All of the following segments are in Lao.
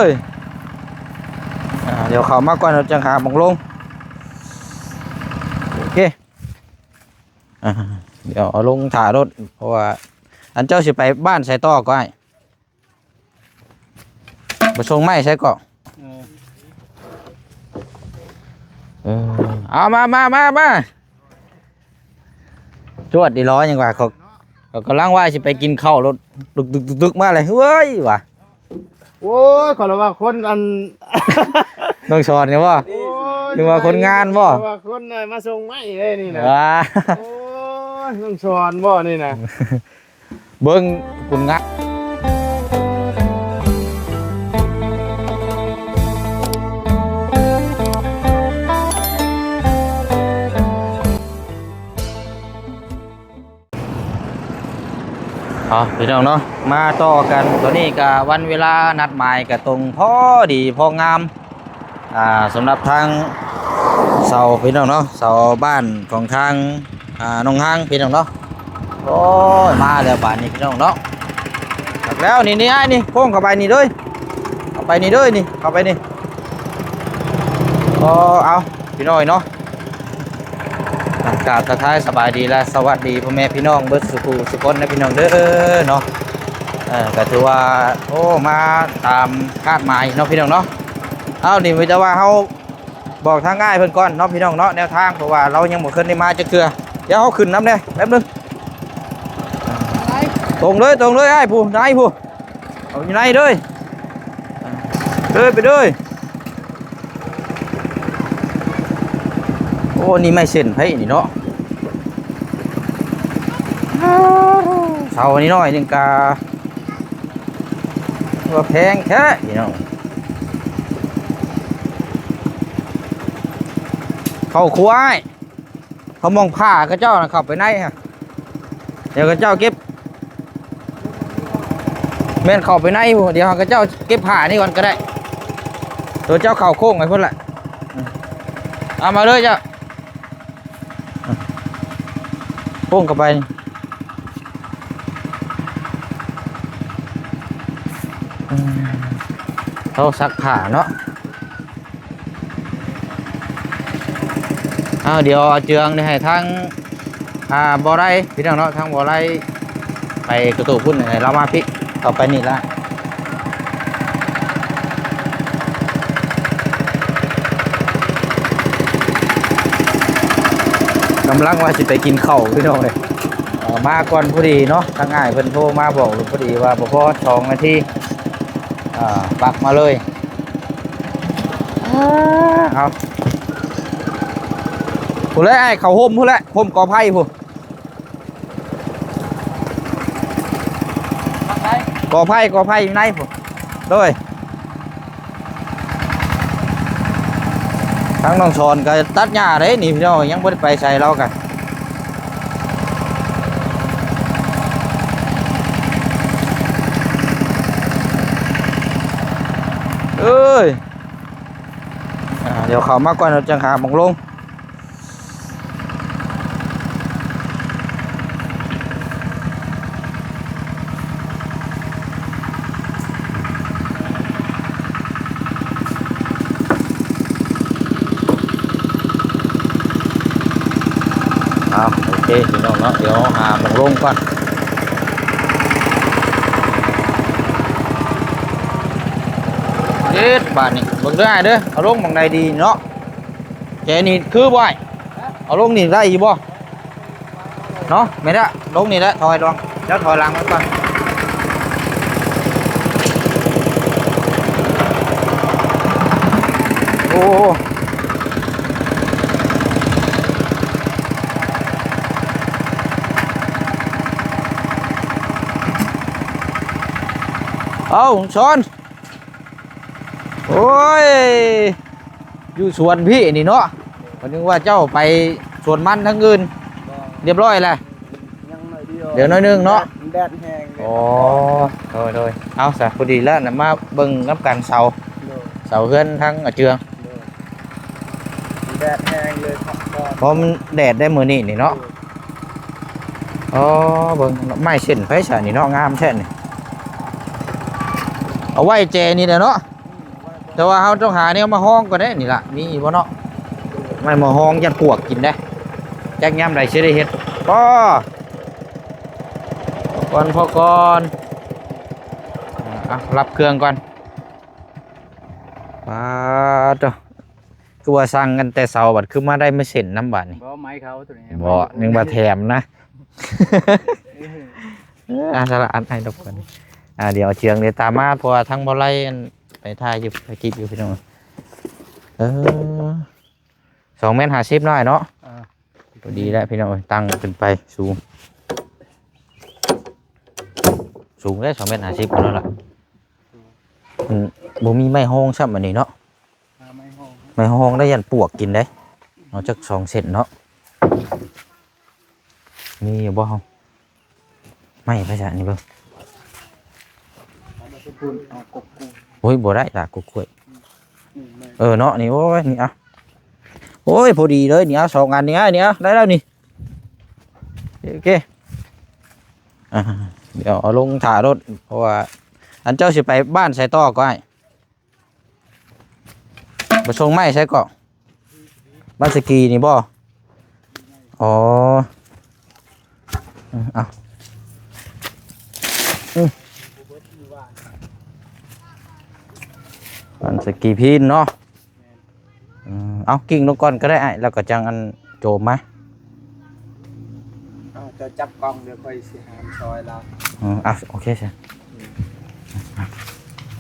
ເອີຍ ອ່າ ດຽວເຂົ້າມາກ່ອນ ເຮົາຈັ່ງຫາໝ່ອງລົງ. ໂອເຄ ອ່າ ດຽວເອົາລົງຖ້າລົດ ເພາະວ່າ ອັນເຈົ້າຊິໄປບ້ານໃສຕໍ່ກໍອ້າຍ? ໄປສົ່ງໄມ້ໃສກໍ? ເອີ ເອີ ເອົາມາ ມາ ມາ ມາ ຈວດດີຫຼໍ ຍັງວ່າ ເຂົາ ເຂົາກຳລັງວ່າຊິໄປກິນເຂົ້າ ລົດຕຶກໆໆໆ ມາເລີຍ ເວີ້ຍວ່າ. ໂອ້ຍ ຂ້ອຍລະວ່າຄົນອັນ ນ້ອງສອນນີ້ບໍ່? ໂອ້ຍ ນຶກວ່າຄົນງານບໍ່? ວ່າຄົນມາສົ່ງໄມ້ເດ້ນີ້ນະ ວ້າ ໂອ້ຍ ນ້ອງສອນບໍ່ນີ້ນະ? ເບິ່ງຜົນງານ ເອົາ ພີ່ນ້ອງເນາະ ມາຕໍ່ກັນ ຕອນນີ້ກະວັນເວລານັດໝາຍກະຕົງພໍດີພໍງາມ ອ່າ ສຳລັບທາງເສົາ ພີ່ນ້ອງເນາະ ເສົາບ້ານຂອງທາງ ອ່າ ໜອງຮາງ ພີ່ນ້ອງເນາະ. ໂອ້ຍ ມາແລ້ວບາດນີ້ ພີ່ນ້ອງເນາະ ຄັກແລ້ວ ນີ້ ນີ້ ອ້າຍ ນີ້ ໂຄ້ງເຂົ້າໄປນີ້ເດີ ເຂົ້າໄປນີ້ເດີ ນີ້ ເຂົ້າໄປນີ້. ໂອ້ ເອົາ ພີ່ນ້ອງເນາະ ກາບທັກທາຍສະບາຍດີ ແລະ ສະຫວັດດີພໍ່ແມ່ພີ່ນ້ອງເບິດສູ່ຜູ້ສູ່ຄົນນະ ພີ່ນ້ອງເດີເນາະ. ເອີ ກໍຖືວ່າ ໂອ້ ມາຕາມຄາດໝາຍເນາະ ພີ່ນ້ອງເນາະ. ເອົາ ນີ້ມີແຕ່ວ່າເຮົາບອກທາງອ້າຍເພິ່ນກ່ອນເນາະ ພີ່ນ້ອງເນາະ ແນວທາງ ເພາະວ່າລາວຍັງບໍ່ເຄີຍໄດ້ມາຈັກເທື່ອ. ດຽວເຮົາຂຶ້ນນຳແດ່ ແປັບໜຶ່ງ ຕົງເລີຍ ຕົງເລີຍ ອ້າຍຜູ້ ນາຍຜູ້ ເອົາຢູ່ໃນເດີ ເດີ ໄປເດີ. ໂອ້ ນີ້ໄມ້ເສັ້ນໄຜນີ້ເນາະ ເສົານີ້ໜ້ອຍໜຶ່ງກະວ່າແພງແທ້ພີ່ນ້ອງ. ເຂົ້າຄົວອ້າຍ ເຂົາມອງຜ້າຂະເຈົ້ານະ ເຂົ້າໄປໃນຫັ້ນ ດຽວຂະເຈົ້າເກັບ ແມ່ນເຂົ້າໄປໃນພຸ້ນ ດຽວໃຫ້ຂະເຈົ້າເກັບຜ້ານີ້ກ່ອນກໍໄດ້ ຕົວເຈົ້າເຂົ້າໂຄ້ງໄປພຸ້ນແຫຼະ. ເອົາມາເລີຍເຈົ້າ ໂຄ້ງເຂົ້າໄປ ເຮົາຊັກຜ້າເນາະ. ເອົາ ດຽວເອົາເຈືອງນີ້ໃຫ້ທາງ ອ່າ ບໍ່ໄດ້ ພີ່ນ້ອງເນາະ ທາງບໍ່ໄດ້ໄປກະຕູບພຸ້ນ ໃຫ້ລາວມາພີ້ ເຂົ້າໄປນີ້ລະ ກຳລັງວ່າຊິໄປກິນເຂົ້າ ພີ່ນ້ອງເອີຍ. ເອີ ມາກ່ອນພໍດີເນາະ ທາງອ້າຍເພິ່ນໂທມາບອກ ພໍດີວ່າບໍ່ພໍສອງນາທີ ອ່າ ປັກມາເລີຍ. ເອົາ ພຸ້ນແຫຼະອ້າຍ ເຂົ້າຮົ່ມພຸ້ນແຫຼະ ຮົ່ມກໍໄຜ່ພຸ້ນ ກໍໄຜ່ ກໍໄຜ່ຢູ່ໃນພຸ້ນ ໂດຍ. ທາງນ້ອງສອນກໍຕັດຫຍ້າເດ້ນີ້ ພີ່ນ້ອງ ຍັງບໍ່ໄດ້ໄປໃສລາວກະ ເອີຍ ອ່າ ດຽວເຂົ້າມາກ່ອນ ເຮົາຈັ່ງຫາໝ່ອງລົງ. ເອົາ ໂອເຄ ພີ່ນ້ອງເນາະ ດຽວຫາໝ່ອງລົງກ່ອນ. ເຮັດບາດນີ້ ເບິ່ງເດີອ້າຍເດີ ເອົາລົງໝ່ອງໃດດີເນາະ? ແຈນີ້ຄືບໍ່ອ້າຍ? ເອົາລົງນີ້ໄດ້ຢູ່ບໍ່? ເນາະ ແມ່ນລະ ລົງນີ້ແຫຼະ ຖອຍລອງ ດຽວຖອຍຫຼັງໄວ້ກ່ອນ. ໂອ້ ເອົາ ສອນ ໂອ້ຍ ຢູ່ສວນພີ້ນີ້ເນາະ ຂ້ອຍນຶກວ່າເຈົ້າໄປສວນມັນທາງອື່ນ. ບໍ່ ລຽບຮ້ອຍແລ້ວ? ຍັງໜ້ອຍດຽວ ດຽວໜ້ອຍໜຶ່ງເນາະ ແດດ ແດດແຮງເລີຍ. ອໍ ໂດຍໆ ເອົາຊະ ພໍດີແລ້ວນະ ມາເບິ່ງນຳກັນເສົາ ໂດຍ ເສົາເຮືອນທາງອາເຈືອງ ໂດຍ ແດດແຮງເລີຍ ເພາະມັນແດດໄດ້ມື້ນີ້ນີ້ເນາະ. ໂດຍ ອໍ ເບິ່ງໄມ້ເສັ້ນໄປຊະນີ້ເນາະ ງາມແທ້ນີ້ ເອົາໄວ້ແຈນີ້ແຫຼະເນາະ. ອືມ ແຕ່ວ່າເຮົາຕ້ອງຫາແນວມາຮອງກ່ອນເດ້ ນີ້ລະ ມີບໍ່ເນາະ? ໄມ້ມາຮອງ ຢ້ານປວກກິນເດ້. ຈັກຍາມໃດຊິໄດ້ເຮັດ. ພໍກ່ອນ ພໍກ່ອນ. ອ່າ ເອົາ ລັບເຄື່ອງກ່ອນ. ປາດໂທ້ ຄືວ່າສັ່ງກັນແຕ່ເຊົ້າ ບັດຄືມາໄດ້ມາເຊັນນຳບາດນີ້. ບໍ່ ໄມ້ເຂົາໂຕນີ້. ບໍ່ ຍັງວ່າແຖມນະ. ເອີ ອ່າ ສາລະອັນໃຫ້ດອກກ່ອນ. ອ່າ ດຽວເອົາເຊືອງດຽວຕາມມາ ເພາະວ່າທາງບໍ່ໄລອັນໄປຖ່າຍຢູ່ ຖ່າຍຄລິບຢູ່ພີ່ນ້ອງ. ເອີ ສອງແມັດຫ້າສິບເນາະ ອ້າຍເນາະ. ອ່າ ພໍດີແລ້ວພີ່ນ້ອງເອີຍ ຕັ້ງຂຶ້ນໄປສູງ ສູງເດ້ ສອງແມັດຫ້າສິບພຸ້ນແລ້ວລະ. ອືມ ບໍ່ມີໄມ້ຮອງຊ້ຳອັນນີ້ເນາະ. ຫາໄມ້ຮອງ ໄມ້ຮອງໄດ້ຢ້ານປວກກິນເດ້. ເອົາຈັກສອງເສັ້ນເນາະ. ມີຢູ່ບໍ່ເຮົາ? ໄມ້ໄປຊະນີ້ເບິ່ງ. ເອົາໄປພຸ້ນ ເອົາກົກກ້ວຍ. ໂອ້ຍ ບໍ່ໄດ້ລະ ກົກກ້ວຍ. ອືມ ເອີເນາະ ນີ້ ໂອ້ຍ ນີ້ ເອົາ ໂອ້ຍ ພໍດີເລີຍ ນີ້ ເອົາສອງອັນນີ້ ອ້າຍ ນີ້ ເອົາ ໄດ້ແລ້ວນີ້. ໂອເຄ ອ່າ ດຽວເອົາລົງຖ້າໂລດ ເພາະວ່າ ອັນເຈົ້າຊິໄປບ້ານໃສຕໍ່ກໍອ້າຍ? ໄປສົ່ງໄມ້ໃສເກາະ? ບ້ານສະກີນີ້ບໍ່? ອໍ ເອົາ ອືມ ບ້ານສະກີພີນເນາະ. ອືມ ເອົາ ກິ້ງລົງກ່ອນກໍໄດ້ອ້າຍ ແລ້ວກໍຈັ່ງອັນໂຈມມາ. ເອົາ ເຈົ້າຈັບກ້ອງ ດຽວຂ້ອຍຊິຫາມາຊ່ອຍລາວ. ເອີ ເອົາ ໂອເຄຊະ. ອື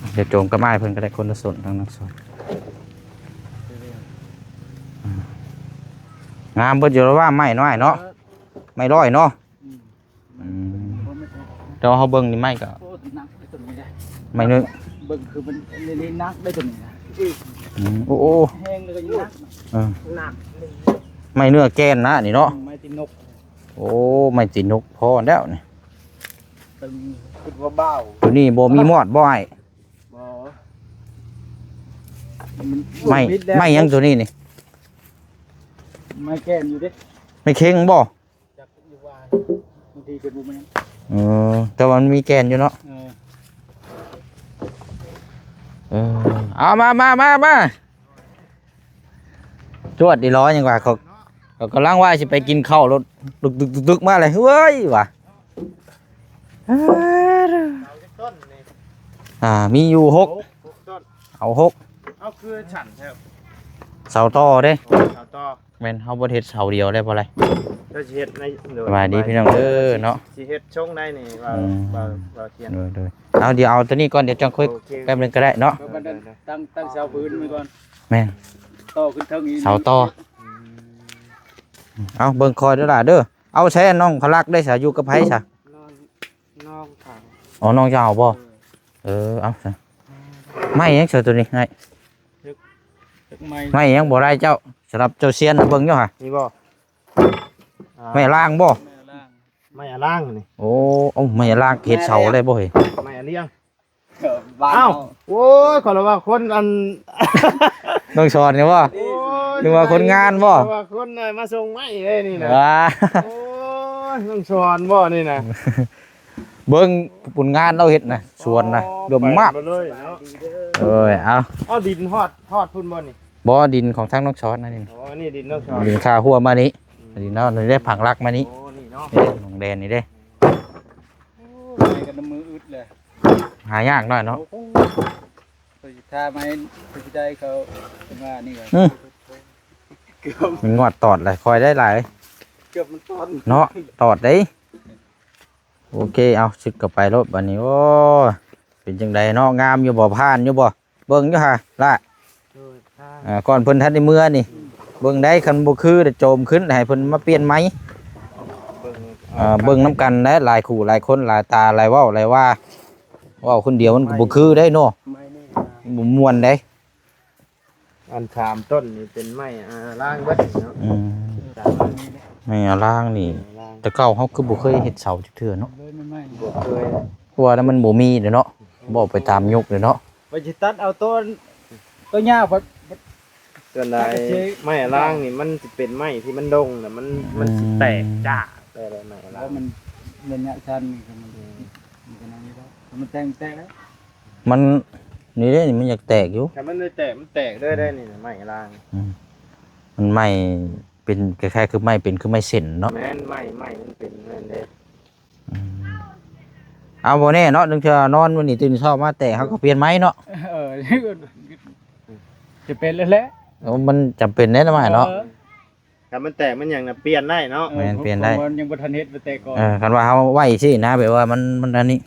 ມ ດຽວໂຈມກັບອ້າຍເພິ່ນກໍໄດ້ ຄົນລະສົນ ທັງນາງສອນ. ງາມເບິດຢູ່ລະວ່າໄມ້ນ້ອຍເນາະ. ເອີ ໄມ້ຮ້ອຍເນາະ. ອືມ ອືມ ແຕ່ວ່າເຮົາເບິ່ງນີ້ໄມ້ກໍ ໂອ້ ໜັກເດ້ໂຕນີ້ນະ ໄມ້ໜຶ່ງ ເບິ່ງຄືມັນນີ້ ນີ້ໜັກເດ້ໂຕນີ້ນະ. ອືມ ໂອ້ ໂອ້ ແຮງແລ້ວກໍຍັງໜັກ. ເອີ ໜັກ ໄມ້ເນື້ອແກ່ນນະນີ້ເນາະ. ອືມ ໄມ້ຕີນົກ. ໂອ້ ໄມ້ຕີນົກພໍແລ້ວນີ້. ຕຶງ ຄິດວ່າເບົາ ໂຕນີ້ບໍ່ມີມອດບໍ່ອ້າຍ? ບໍ່ ມັນ ໄມ້ ໄມ້ຫຍັງໂຕນີ້ນີ້? ໄມ້ແກ່ນຢູ່ເດ້. ໄມ້ເຄັງບໍ່? ຈັກຢູ່ວ່າ ບາງທີກໍບໍ່ແມ່ນ. ເອີ ແຕ່ວ່າມັນມີແກ່ນຢູ່ເນາະ. ເອີ ເອີ ເອົາ ມາ ມາ ມາ ມາ ຈວດອີ່ຫຼໍ່. ຍັງວ່າເຂົາ ເຂົາກຳລັງວ່າຊິໄປກິນເຂົ້າ ລົດຕຶກໆໆໆ ມາເລີຍ ເຮີ້ຍວ່າ. ອ່າ ມີຢູ່ຫົກ ຫົກຕົ້ນ ເອົາຫົກ. ເອົາ ຄືສັນແທ້ ເສົາຕໍ່ເດ້. ເສົາຕໍ່ ແມ່ນ ເຮົາບໍ່ໄດ້ເຮັດເສົາດຽວໄດ້ບໍ່ໄລ. ເຈົ້າຊິເຮັດໃນ ໂດຍ ສະບາຍດີພີ່ນ້ອງເດີເນາະ. ຊິເຮັດຊົງໃດນີ້ ວ່າ ອືມ ວ່າ ວ່າທຽນ ໂດຍໆ. ເອົາ ດຽວເອົາໂຕນີ້ກ່ອນ ດຽວຈັ່ງຄຸຍ ໂອເຄ ແປັບໜຶ່ງກໍໄດ້ເນາະ. ເອີ ເອີ ເອີ ຕັ້ງ ຕັ້ງເສົາພື້ນໄວ້ກ່ອນ. ແມ່ນ ຕໍ່ຂຶ້ນເທິງອີກ ເສົາຕໍ່. ອືມ ເອົາ ເບິ່ງຄອຍເດີຫຼ້າເດີ. ເອົາ ໃຊ້ນ້ອງພະລັກໄດ້ສະ ຢູ່ກັບໃຜສະ? ນ້ອງ ນ້ອງເຂົາ. ອໍ ນ້ອງເຈົ້າບໍ່? ເອີ ເອີ ເອົາຊະ. ໄມ້ຫຍັງຊະໂຕນີ້? ໄມ້ ໄມ້ຫຍັງບໍ່ໄດ້ເຈົ້າ? ສຳລັບເຈົ້າຊຽນເບິ່ງຢູ່ຫະ. ນີ້ບໍ່? ອ່າ ໄມ້ລາງບໍ່? ໄມ້ອາລາງນີ້. ໂອ້ ເອົາ ໄມ້ອາລາງເຮັດເສົາໄດ້ບໍ່ເຮີ້ຍ? ໄມ້ອາລຽງ. ເອີ ບ້ານເຮົາ. ອ້າວ ໂອ້ຍ ຂ້ອຍລະວ່າຄົນອັນ ນ້ອງສອນນີ້ບໍ່? ໂອ້ຍ ນຶກວ່າຄົນງານບໍ່? ລະວ່າຄົນມາສົ່ງໄມ້ເດ້ນີ້ນະ. ວ້າ ໂອ້ຍ ນ້ອງສອນບໍ່ນີ້ນະ? ເບິ່ງຜົນງານລາວເຮັດນະ ສວນນະ ອໍ ເດີມມາກ ໄປເລີຍເນາະ. ເອີຍ ເອົາ ເອົາ ດິນຮອດ ຮອດພຸ້ນບໍ່ນີ້? ບໍ່ ດິນຂອງທາງນ້ອງສອນນະນີ້. ອໍ ອັນນີ້ດິນນ້ອງສອນ ດິນຂ້າຫົວມານີ້. ອືມ ອັນນີ້ເນາະ ນີ້ໄດ້ຝັງຫຼັກມານີ້. ອໍ ນີ້ເນາະ ນີ້ເດ້ ນ້ອງແດນນີ້ເດ້. ໂອ້ ໄປກັນນຳມືອຶດເລີຍ ຫາຍາກໜ້ອຍເນາະ. ໂອ້ໂຫ ໄປຖ້າໄມ້ໄປໄດ້ເຂົາມານີ້ກໍ ອືມ ເກືອບ ມັນງອດຕອດຫຼາຍ ຄອຍໄດ້ຫຼາຍ ເກືອບມັນຕອດເນາະ ຕອດເດ້. ໂອເຄ ເອົາ ຊຶກເຂົ້າໄປໂລດບາດນີ້. ໂອ້ ເປັນຈັ່ງໃດເນາະ ງາມຢູ່ບໍ່? ຜ່ານຢູ່ບໍ່? ເບິ່ງຢູ່ຫາລະ ໂດຍ ອ່າ ກ່ອນເພິ່ນທັນໄດ້ເມືອນີ້ ເບິ່ງໄດ້ ຄັນບໍ່ຄືດະໂຈມຂຶ້ນ ໃຫ້ເພິ່ນມາປ່ຽນໃໝ່. ເບິ່ງ ເອີ ເບິ່ງນຳກັນໄດ໋ ຫຼາຍຄູ່ຫຼາຍຄົນ ຫຼາຍຕາ ຫຼາຍເວົ້າ ຫຼາຍວ່າ ເວົ້າຄົນດຽວມັນກໍບໍ່ຄືໄດ໋ເນາະ ບໍ່ມ່ວນໄດ໋. ອັນສາມຕົ້ນນີ້ເປັນໄມ້ອາລາງເບິດເນາະ. ອືມ ສາມຕົ້ນນີ້ແຫຼະ ໄມ້ອາລາງນີ້ ແຕ່ເກົ່າເຮົາຄືບໍ່ເຄີຍເຮັດເສົາຈັກເທື່ອເນາະ. ບໍ່ເຄີຍ ເພາະວ່າມັນບໍ່ມີເດ້ເນາະ ເວົ້າໄປຕາມຍຸກເດ້ເນາະ. ໄປຊິຕັດເອົາຕົ້ນ ຕົ້ນຫຍ້າ ສ່ວນຫຼາຍໄມ້ອາລາງນີ້ມັນຊິເປັນໄມ້ທີ່ມັນດົງນະ ມັນ ມັນຊິແຕກຈ້າ ແຕ່ລະໄມ້ອາລາງ ເພາະມັນໄລຍະສັ້ນນີ້ກໍມັນ ມັນກໍນັ້ນຢູ່ແລ້ວ ມັນແຕກ ແຕກແລ້ວ ມັນ ນີ້ເດ້ ນີ້ມັນຢາກແຕກຢູ່ ຖ້າມັນໄດ້ແຕກ ມັນແຕກເລີຍໄດ້ນີ້ ໄມ້ລາງ ອືມ ມັນໄມ້ເປັນຄ້າຍໆຄືໄມ້ ເປັນຄືໄມ້ເສັ້ນເນາະ ແມ່ນ ໄມ້ ໄມ້ມັນເປັນນັ້ນເດ້ ອືມ ເອົາ ບໍ່ແນ່ເນາະ ລາງເທື່ອນອນມື້ນີ້ຕື່ນເຊົ້າມາແຕກ ເຮົາກໍປ່ຽນໃໝ່ເນາະ ເອີ ຈະເປັນແລ້ວແຫຼະ ໂອ້ ມັນຈຳເປັນແດ່ນະ ເນາະ ເອີ ຖ້າມັນແຕກມັນຫຍັງນະ ປ່ຽນໄດ້ເນາະ ເອີ ແມ່ນ ປ່ຽນໄດ້ ເພາະວ່າຍັງບໍ່ທັນເຮັດ ໄປແຕ່ກ່ອນ ເອີ ຄັນວ່າເຮົາໄວ້ຊີ້ນະ ແບບວ່າມັນ ມັນອັນນີ້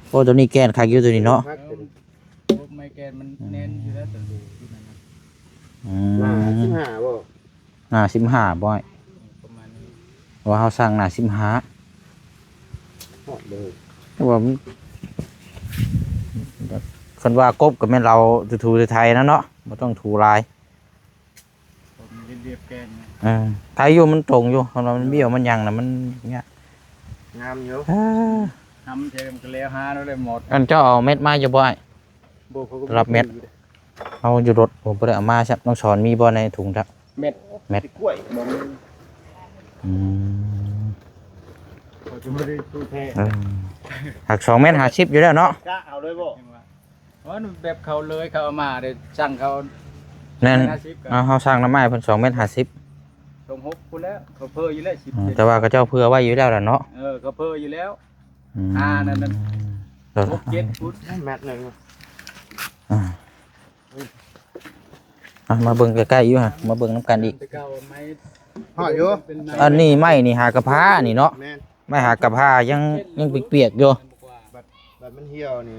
ໂອ້ ໂຕນີ້ແກ່ນຄັກຢູ່ ໂຕນີ້ເນາະ ເອີ ພວກໄມ້ແກ່ນມັນແໜ້ນຢູ່ແລ້ວ ໂຕນີ້ ອືມ ໜ້າສິບຫ້າບໍ່? ໜ້າສິບຫ້າບໍ່ອ້າຍ? ປະມານນີ້ ເພາະວ່າເຮົາສັ່ງໜ້າສິບຫ້າ ຮອດເດີ ແຕ່ວ່າມັນ ຄັນວ່າກົບກໍແມ່ນເຮົາຖູໆໄຖໆນະເນາະ ບໍ່ຕ້ອງຖູຫຼາຍ ລຽບໆແກ່ນ ເອີ ໄຖຢູ່ມັນຕົງຢູ່ ຄັນວ່າມັນບ້ຽວມັນຫຍັງນະ ມັນຍາກ ງາມຢູ່ ເອີ ທຳແທ້ມັນກໍແລ້ວ ຫາແລ້ວແຫຼະໝົດ ອັນເຈົ້າເອົາເມັດມາຢູ່ບໍ່ອ້າຍ? ບໍ່ ເຂົາກໍ ລັບເມັດ ເອົາຢູ່ລົດ ໂອ້ ບໍ່ໄດ້ເອົາມາຊ້ຳ ນ້ອງສອນມີບໍ່ໃນຖົງຈັກ ເມັດ ເມັດກ້ວຍບໍ່ມີ ອືມ ເຂົາຈະບໍ່ໄດ້ຜູ້ແທ້ ເອີ ຫາກສອງແມັດຫ້າສິບຢູ່ແລ້ວເນາະ ກະເອົາເລີຍບໍ່? ວ່າ ໂອ້ ແບບເຂົາເລີຍ ເຂົາເອົາມາເດ້ ສັ່ງເຂົາ ແມ່ນ ຫ້າສິບກໍ ເອົາ ເຮົາສັ່ງນຳອ້າຍເພິ່ນສອງແມັດຫ້າສິບ ສອງຫົກພຸ້ນແຫຼະ ເຂົາເຜີຢູ່ແລ້ວ ສິບ ອືມ ແຕ່ວ່າເຂົາເຈົ້າເຜື່ອໄວ້ຢູ່ແລ້ວລະເນາະ ເອີ ເຂົາເຜີຢູ່ແລ້ວ ອືມ ອ່າ ນັ້ນ ນັ້ນ ເອີ ຫົກເຈັດພຸ້ນ ແມັດໜຶ່ງ ອ່າ ອ່ະ ມາເບິ່ງໃກ້ໆຢູ່ຫະ ມາເບິ່ງນຳກັນອີກ ແຕ່ເກົ່າໄມ້ ຮອດຢູ່ ອັນນີ້ໄມ້ນີ້ຫາກະພ້ານີ້ເນາະ ແມ່ນ ໄມ້ຫາກະພ້າຍັງ ຍັງປຽກໆຢູ່ ບັດ ບັດມັນຫ່ຽວນີ້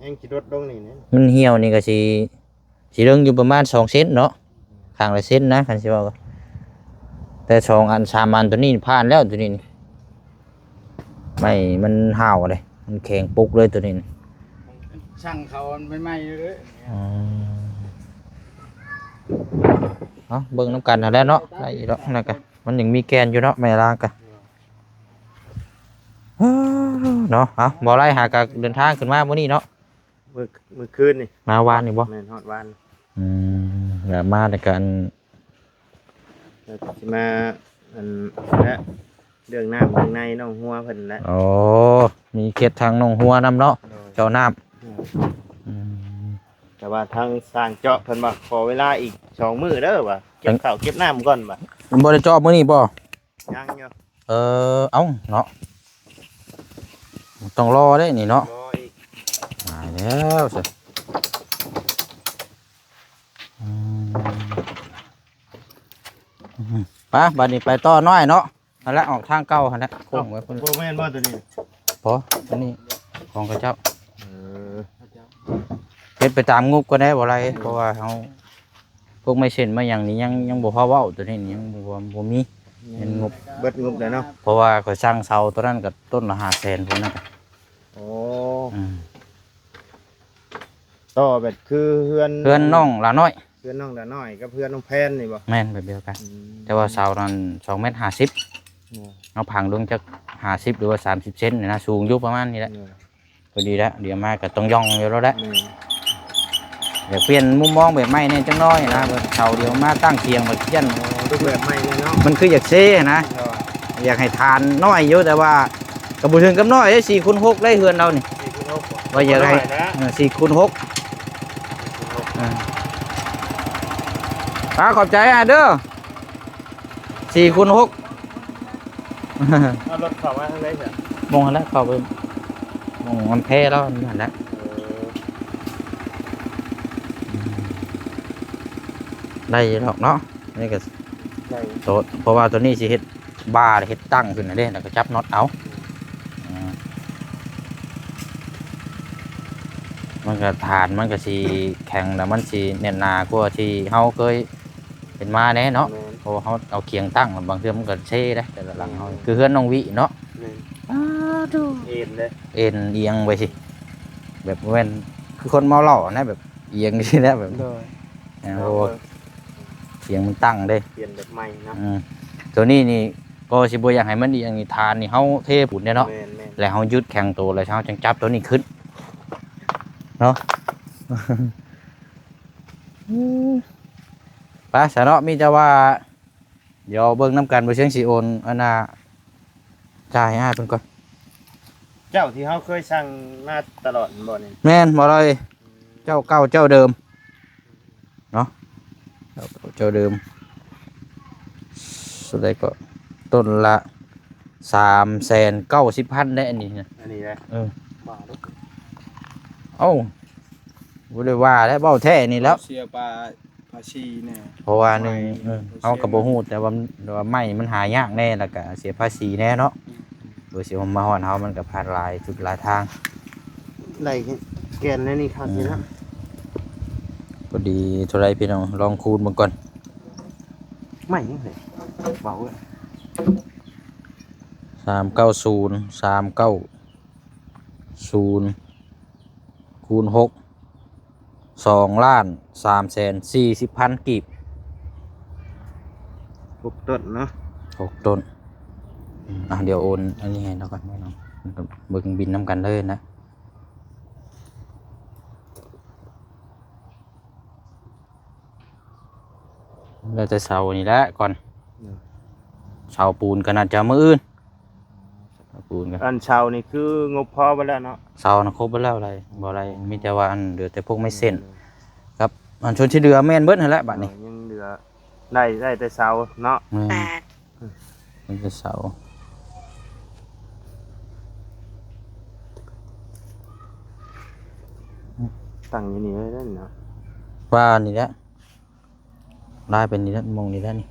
ແຮງຊິດົດລົງນີ້ ມັນຫ່ຽວນີ້ກໍຊິ ຊິເລິງຢູ່ປະມານສອງເຊັນເນາະ ຂ້າງລະເຊັນນະ ຄັນຊິເວົ້າ ແຕ່ສອງອັນສາມອັນ ໂຕນີ້ຜ່ານແລ້ວ ໂຕນີ້ນີ້ ໄມ້ມັນຫ້າວເດ້ ມັນແຂງປຸກເລີຍໂຕນີ້ນີ້ ຊ່າງເຂົາໃໝ່ໆເດີ ອືມ ເອົາເບິ່ງນຳກັນຫັ້ນແຫຼະເນາະ ໄດ້ຢູ່ດອກ ນັ້ນກະ ມັນຍັງມີແກ່ນຢູ່ເນາະ ໄມ້ລາງກະ ເນາະ ເອົາ ບໍ່ໄດ້ຫາກະເດີນທາງຂຶ້ນມາມື້ນີ້ເນາະ ມື້ ມື້ຄືນນີ້ ມາວານນີ້ບໍ່? ແມ່ນ ຮອດວານ ອືມ ແລ້ວມາແລ້ວກະ ອັນ ແລ້ວຊິມາ ອັນ ແລະ ເລື່ອງນ້ຳເລື່ອງໃນນ້ອງຫົວເພິ່ນແຫຼະ ໂອ້ ມີເຂດທາງນ້ອງຫົວນຳເນາະ ໂດຍ ເຈົ້ານ້ຳ ໂດຍ ອືມ ແຕ່ວ່າທາງຊ່າງເຈາະເພິ່ນວ່າຂໍເວລາອີກສອງມື້ເດີວ່າ ເກັບເຂົ້າເກັບນ້ຳກ່ອນວ່າ ບໍ່ໄດ້ເຈາະມື້ນີ້ບໍ່? ຍັງຢູ່ ເອີ ເອົ້າ ເນາະ ຕ້ອງລໍເດ້ນີ້ເນາະ ລໍອີກ ຕາຍແລ້ວຊະ ອືມ ໄປ ບາດນີ້ໄປຕໍ່ນ້ອຍເນາະ ຫັ້ນແຫຼະ ອອກທາງເກົ່າຫັ້ນແຫຼະ ໂຄ້ງໄວ້ພຸ້ນ ບໍ່ແມ່ນບໍ່ໂຕນີ້? ບໍ່ ໂຕນີ້ຂອງເຂົາເຈົ້າ ເອີ ເຮັດໄປຕາມງົບກໍໄດ້ ບໍ່ໄດ້ ເອີ ເພາະວ່າເຮົາ ພວກໄມ້ເສັ້ນໄມ້ຫຍັງນີ້ຍັງ ຍັງບໍ່ພໍເວົ້າ ໂຕນີ້ຍັງບໍ່ ບໍ່ມີ ແມ່ນ ແມ່ນງົບ ເບິດງົບແລ້ວເນາະ ເພາະວ່າຂ້ອຍສັ່ງເສົາໂຕນັ້ນກໍຕົ້ນລະຫ້າແສນພຸ້ນນະ ໂອ້ ອືມ ຕໍ່ແບບຄືເຮືອນ ເຮືອນນ້ອງຫຼ້ານ້ອຍ ເຮືອນນ້ອງຫຼ້ານ້ອຍກັບເຮືອນນ້ອງແພນນີ້ບໍ່? ແມ່ນ ແບບດຽວກັນ ອືມ ແຕ່ວ່າເສົານັ້ນສອງແມັດຫ້າສິບ ໂອ້ ເຮົາພັງລົງຈັກຫ້າສິບ ຫຼືວ່າສາມສິບເຊັນນີ້ນະ ສູງຢູ່ປະມານນີ້ແຫຼະ ໂອ້ ພໍດີແລ້ວ ດຽວມາກໍຕ້ອງຢ່ອງຢູ່ແລ້ວແຫຼະ ແມ່ນ ຢາກປ່ຽນມຸມມອງແບບໃໝ່ແດ່ຈັກໜ້ອຍນະ ເສົາດຽວມາຕັ້ງຄຽງມາຂຽນ ເອີ ຮູບແບບໃໝ່ແດ່ເນາະ ມັນຄືຢາກເຊຫັ້ນນະ ໂດຍ ຢາກໃຫ້ຖານນ້ອຍຢູ່ ແຕ່ວ່າກໍບໍ່ເຖິງກັບນ້ອຍເດ້ ສີ່ຄູນຫົກໄດ້ເຮືອນເຮົານີ້ ສີ່ຄູນຫົກ ວ່າຢາກໃຫ້ ເອີ ສີ່ຄູນຫົກ ເອີ ອ່າ ຂອບໃຈອ້າຍເດີ ສີ່ຄູນຫົກ ເອົາລົດເຂົ້າມາທາງໃດຊະ? ໝ່ອງຫັ້ນແຫຼະ ເຂົ້າໄປໝ່ອງມັນແພແລ້ວຫັ້ນແຫຼະ ເອີ ໄດ້ຢູ່ດອກເນາະ ນີ້ກໍໄດ້ ໂຕ ເພາະວ່າໂຕນີ້ຊິເຮັດບ່າ ເຮັດຕັ້ງຂຶ້ນຫັ້ນເດ້ ແລ້ວກໍຈັບນັອດເອົາ ອືມ ມັນກໍຖານມັນກໍຊິແຂງ ແລ້ວມັນຊິແໜ້ນໜາກວ່າທີ່ເຮົາເຄີຍ ເປັນມາແດ່ເນາະ ແມ່ນ ເພາະວ່າເຮົາເອົາຄຽງຕັ້ງ ບາງເທື່ອມັນກໍເຊເດ້ ແຕ່ລະຫຼັງເຮົາ ແມ່ນ ຄືເຮືອນນ້ອງວິເນາະ ແມ່ນ ອ້າ ດູ ເອັນເດ້ ເອັນອຽງໄປຊິ ແບບແມ່ນຄືຄົນເມົາເຫຼົ້ານະ ແບບອຽງຊີ້ນະ ແບບ ໂດຍ ແມ່ນ ເພາະວ່າຄຽງມັນຕັ້ງເດ້ ປ່ຽນແບບໃໝ່ເນາະ ອືມ ໂຕນີ້ນີ້ກໍຊິບໍ່ຢາກໃຫ້ມັນອຽງນີ້ ຖານນີ້ເຮົາເທປູນເດ້ເນາະ ແມ່ນໆ ແລ້ວເຮົາຍືດແຂງໂຕ ແລ້ວເຮົາຈັ່ງຈັບໂຕນີ້ຂຶ້ນເນາະ ອືມ ໄປຊະເນາະ ມີແຕ່ວ່າ ດຽວເບິ່ງນຳກັນ ບໍ່ຊຽງຊິໂອນ ອັນນ່າ ຈ່າຍໃຫ້ອ້າຍເພິ່ນກ່ອນ ເຈົ້າທີ່ເຮົາເຄີຍສັ່ງມາຕະຫຼອດແມ່ນບໍ່ນີ້? ແມ່ນ ບໍ່ລອຍ ອືມ ເຈົ້າເກົ່າເຈົ້າເດີມເນາະ ເຈົ້າເກົ່າເຈົ້າເດີມ. ເທົ່າໃດກໍ ຕົ້ນລະສາມແສນເກົ້າສິບພັນແຫຼະ ອັນນີ້ນະ. ອັນນີ້ນະ ເອີ ວ່າເດ້ ເອົ້າ ບໍ່ໄດ້ວ່າແລ້ວ ເວົ້າແທ້ນີ້ແລ້ວ ເສຍປາ ພາສີແດ່ ເພາະວ່າໜຶ່ງ ໄມ້ ເອີ ເຮົາກໍບໍ່ຮູ້ ແຕ່ວ່າ ແຕ່ວ່າໄມ້ມັນຫາຍາກແດ່ ແລ້ວກໍເສຍພາສີແດ່ເນາະ. ອືມ ໂດຍຊິມາຮອດເຮົາ ມັນກໍຜ່ານຫຼາຍຈຸດຫຼາຍທາງ ໄດ້ແກ່ນແນວນີ້ຄັກຢູ່ນະ. ອືມ ພໍດີເທົ່າໃດພີ່ນ້ອງ ລອງຄູນເບິ່ງກ່ອນ ໄມ້ຫຍັງເຮີ້ຍ ເວົ້າເອີຍ ສາມເກົ້າສູນ ສາມເກົ້າສູນ ຄູນຫົກ ສອງລ້ານສາມແສນສີ່ສິບພັນກີບ. ຫົກຕົ້ນເນາະ ຫົກຕົ້ນ. ອືມ ອ່ະ ດຽວໂອນອັນນີ້ໃຫ້ລາວກ່ອນເນາະ ເບິ່ງບິນນຳກັນເລີຍນະ. ແລ້ວແຕ່ເສົານີ້ແຫຼະກ່ອນ ເອີ ເສົາປູນກໍໜ້າຈະມື້ອື່ນ. ເສົາປູນກໍ ອັນເສົານີ້ຄືງົບພໍເບິດແລ້ວເນາະ ເສົານະຄົບເບິດແລ້ວ ໄດ້ບໍ່ໄດ້ ມີແຕ່ວ່າອັນເຫຼືອແຕ່ພວກໄມ້ເສັ້ນ ເອີ ກັບອັນສ່ວນທີ່ເຫຼືອແມ່ນເບິດຫັ້ນແຫຼະບາດນີ້ ເອີ ຍັງເຫຼືອ ໄດ້ ໄດ້ແຕ່ເສົາເນາະ ແມ່ນ ໄດ້ແຕ່ເສົາ ຕັ້ງຢູ່ນີ້ເລີຍເນາະ ວ່ານີ້ແຫຼະ. ລາຍໄປນີ້ແຫຼະ ໝ່ອງນີ້ແຫຼະນີ້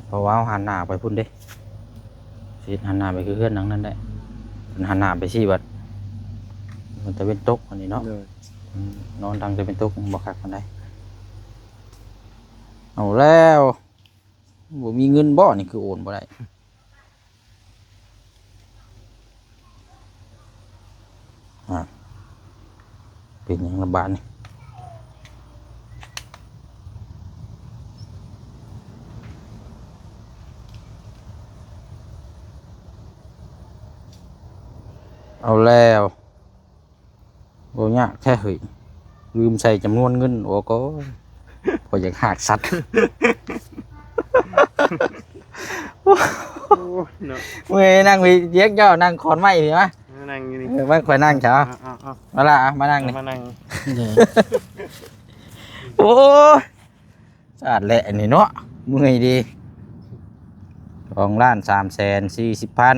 ເພາະວ່າເຮົາຫັນໜ້າໄປພຸ້ນເດ້ ຊິຫັນໜ້າໄປຄືເຮືອນຫຼັງນັ້ນແຫຼະ ເພິ່ນຫັນໜ້າໄປຊີ້ບັດ ມັນຕາເວັນຕົກອັນນີ້ເນາະ ໂດຍ ອືມ ນອນທາງຕາເວັນຕົກບໍ່ຄັກປານໃດ. ເອົາແລ້ວ ບໍ່ມີເງິນບໍ່ ນີ້ຄືໂອນບໍ່ໄດ້. ອ່າ ເປັນຫຍັງລະບາດນີ້ ເອົາແລ້ວ. ໂອ້ ຍາກແທ້ເຮີ້ຍ ລືມໃສ່ຈຳນວນເງິນ ໂອ້ ກໍພໍຢາກຮາກສັດ ໂອ້ຍເນາະ ເມື່ອຍ ນັ່ງພີ້ ຈຽກເຈົ້ານັ່ງຂອນໄມ້ພີ້ມາ ນັ່ງຢູ່ນີ້ ເອີ ມາ ຂ້ອຍນັ່ງເຈົ້າ ເອົາໆໆ ມາລະ ມານັ່ງນີ້ ມານັ່ງ ໂອ້ຍ ສາດແຫຼະອັນນີ້ເນາະ ເມື່ອຍດີ ສອງລ້ານສາມແສນສີ່ສິບພັນ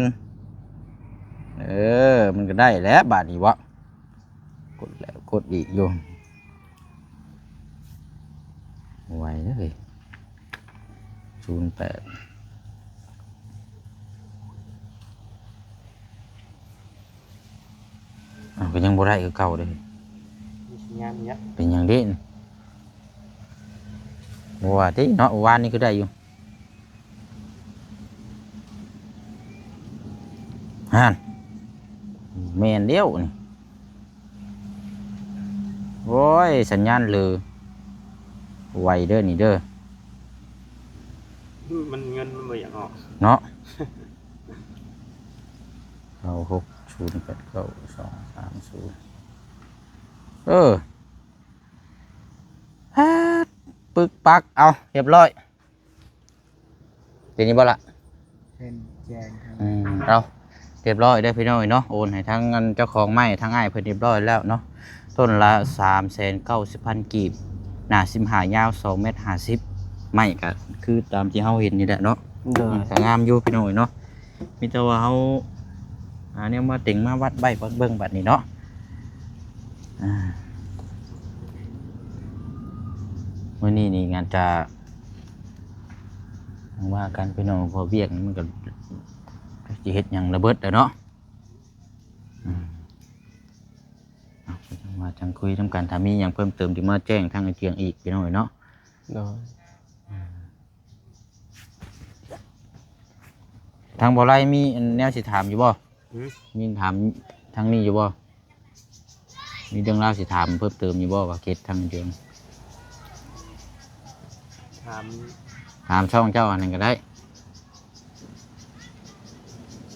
ເອີ ມັນກໍໄດ້ແຫຼະບາດນີ້ເວາະ ກົດແລ້ວກົດອີກຢູ່ ໄວເດີ ສູນແປດ ອ້າວ ກໍຍັງບໍ່ໄດ້ຄືເກົ່າເດ້ ມີສັນຍານຢູ່ ເປັນຫຍັງເດ້ ບໍ່ວ່າຕິເນາະ ວານນີ້ຄືໄດ້ຢູ່ ຫັ້ນ ແມ່ນແລ້ວນີ້ ໂອ້ຍ ສັນຍານເລີ ໄວເດີນີ້ເດີ ມັນ ເງິນມັນບໍ່ຢາກອອກເນາະ ເກົ້າຫົກສູນແປດເກົ້າສອງສາມສູນ ເອີ ປຶກປັກ ເອົາ ຮຽບຮ້ອຍ ເປັນຢູ່ບໍ່ລະ? ເປັນແຈ້ງ ອືມ ເອົາ ຮຽບຮ້ອຍເດີພີ່ນ້ອງເນາະ ໂອນໃຫ້ທາງອັນເຈົ້າຂອງໄມ້ ທາງອ້າຍເພິ່ນຮຽບຮ້ອຍແລ້ວເນາະ ຕົ້ນລະສາມແສນເກົ້າສິບພັນກີບ ໜ້າສິບຫ້າ ຍາວສອງແມັດຫ້າສິບ ໄມ້ກະຄືຕາມທີ່ເຮົາເຫັນນີ້ແຫຼະເນາະ ໂດຍ ອືມ ກະງາມຢູ່ພີ່ນ້ອງເນາະ ມີແຕ່ວ່າເຮົາຫາແນວມາເຕັງມາວັດໄວ້ເບິ່ງບັດນີ້ເນາະ ອ່າ ມື້ນີ້ນີ້ງານຈະ ຈັ່ງວ່າກັນພີ່ນ້ອງ ເພາະວຽກນີ້ມັນກໍ ຈັກຊິເຮັດຫຍັງລະເບິດແຫຼະເນາະ ອືມ ເອົາ ຈັ່ງວ່າຈັ່ງຄຸຍນຳກັນ ຖ້າມີຫຍັງເພີ່ມເຕີມຊິມາແຈ້ງທາງອ້າຍຈຽງອີກ ພີ່ນ້ອງເອີຍເນາະ ໂດຍ ອືມ ທາງບໍ່ໄລມີອັນແນວຊິຖາມຢູ່ບໍ່? ຫື? ມີຖາມທາງນີ້ຢູ່ບໍ່? ມີເລື່ອງລາວຊິຖາມເພີ່ມເຕີມຢູ່ບໍ່ ວ່າເຂດທາງເທິງ? ຖາມ ຖາມຊ່ອງເຈົ້າອັນນັ້ນກໍໄດ້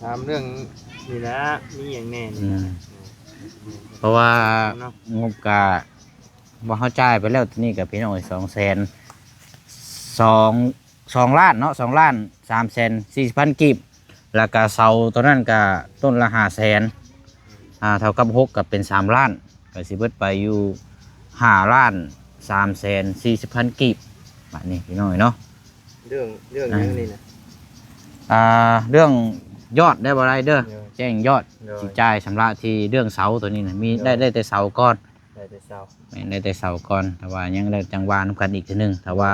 ຖາມເລື່ອງນີ້ແຫຼະ ມີຫຍັງແດ່ນີ້ ອືມ ແຫຼະ ເພາະວ່າ ເນາະ ງົບກະ ວ່າເຮົາຈ່າຍໄປແລ້ວ ຕົວນີ້ກໍເປັນ ໂອ້ຍ ສອງແສນ ສອງ ສອງລ້ານເນາະ ສອງລ້ານສາມແສນສີ່ສິບພັນກີບ ແລ້ວກໍເສົາຕົວນັ້ນກໍຕົ້ນລະຫ້າແສນ ອ່າ ເທົ່າກັບຫົກກໍເປັນສາມລ້ານ ກໍຊິເບິດໄປຢູ່ຫ້າລ້ານສາມແສນສີ່ສິບພັນກີບ ບາດນີ້ພີ່ນ້ອງເອີຍເນາະ. ເລື່ອງ ເລື່ອງຫຍັງນີ້ນະ? ອ່າ ເລື່ອງຍອດໄດ້ບໍ່ໄດ້ເດີ ໂດຍ ແຈ້ງຍອດ ໂດຍ ຊິຈ່າຍຊຳລະທີ່ເລື່ອງເສົາໂຕນີ້ນະ ມີ ໂດຍ ໄດ້ ໄດ້ແຕ່ເສົາກ່ອນ ໄດ້ແຕ່ເສົາ ແມ່ນ ໄດ້ແຕ່ເສົາກ່ອນ ແຕ່ວ່າຍັງໄດ້ຈັ່ງວ່ານຳກັນອີກເທື່ອໜຶ່ງ ຖ້າວ່າ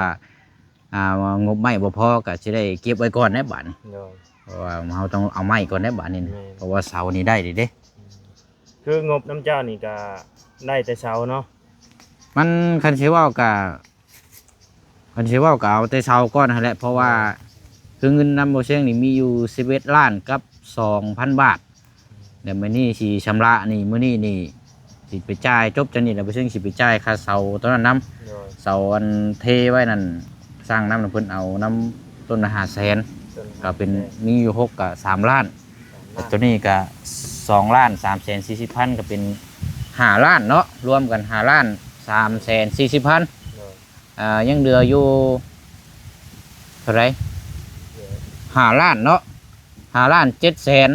ອ່າ ງົບໄມ້ບໍ່ພໍກໍຊິໄດ້ເກັບໄວ້ກ່ອນແຫຼະບາດນີ້ ໂດຍ ເພາະວ່າເຮົາຕ້ອງເອົາໄມ້ກ່ອນແຫຼະບາດນີ້ ແມ່ນ ເພາະວ່າເສົານີ້ໄດ້ເດ້ ອືມ ຄືງົບນຳເຈົ້ານີ້ກໍໄດ້ແຕ່ເສົາເນາະ ມັນ ຄັນຊິເວົ້າກໍ ຄັນຊິເວົ້າກໍເອົາແຕ່ເສົາກ່ອນຫັ້ນແຫຼະ ເພາະວ່າ ໂດຍ ຄືເງິນນຳບໍ່ຊຽງນີ້ມີຢູ່ສິບເອັດລ້ານກັບສອງພັນບາດ ແລ້ວມື້ນີ້ຊິຊຳລະໜີ້ມື້ນີ້ນີ້ ຊິໄປຈ່າຍ ຈົບຈາກນີ້ແລ້ວບໍ່ຊຽງຊິໄປຈ່າຍຄ່າເສົາໂຕນັ້ນນຳ ໂດຍ ເສົາອັນເທໄວ້ນັ້ນ ສ້າງນຳ ເພິ່ນເອົານຳຕົ້ນລະຫ້າແສນ ຕົ້ນລະຫ້າແສນ ກໍເປັນມີຢູ່ຫົກກໍສາມລ້ານ ສາມລ້ານ ແລ້ວໂຕນີ້ກໍສອງລ້ານສາມແສນສີ່ສິບພັນ ກໍເປັນຫ້າລ້ານເນາະ ລວມກັນຫ້າລ້ານສາມແສນສີ່ສິບພັນ ໂດຍ ອ່າ ຍັງເຫຼືອຢູ່ເທົ່າໃດ? ເຫຼືອຫ້າລ້ານເນາະ ຫ້າລ້ານເຈັດແສນ